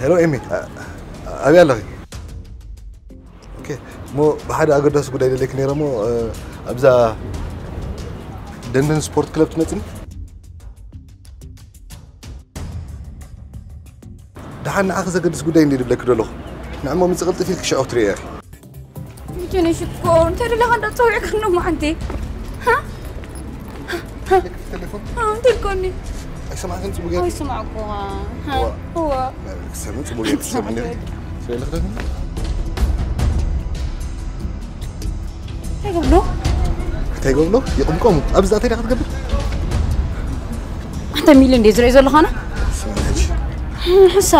ሄሎ ኤሚ፣ ኣበይ ኣለኺ? ኦኬ፣ እሞ ብሓደ ኣገዳሲ ጉዳይ ደለኪ ነይረ እሞ፣ ኣብዛ ደንደን ስፖርት ክለብ ትመጽኒ? ደሓን ንዓኺ ዘገድስ ጉዳይ እንዲ ድብለኪ ደለኹ። ንዕሞ ምጽ ቅልጥፍ ኢልኪ ሽዑ ክትርእዮ ኢኺ። ምቸነ ሽኮር እንታይ ደለኻ እንዳፀውዕክኒ እሞ ሓንቲ? ቴሌፎን እንታይ ኮኒ? ኣይሰማዕክን ጽቡቅ ጌርኪ? ኣይሰማዕኩኻ። እዋ። እዋ። ሰሚ ጽቡቅ ጌርኪ ሰሚ ነይሩ። ስለልክ ደግሞ እንታይ ገብሎ? እንታይ ገብሎ? ይቕምቀሙ። ኣብዚ እንታይ ክትገብር? ኣንተ ሚሊ እንዴ ዝርኢ ዘለኻና? ሕሳ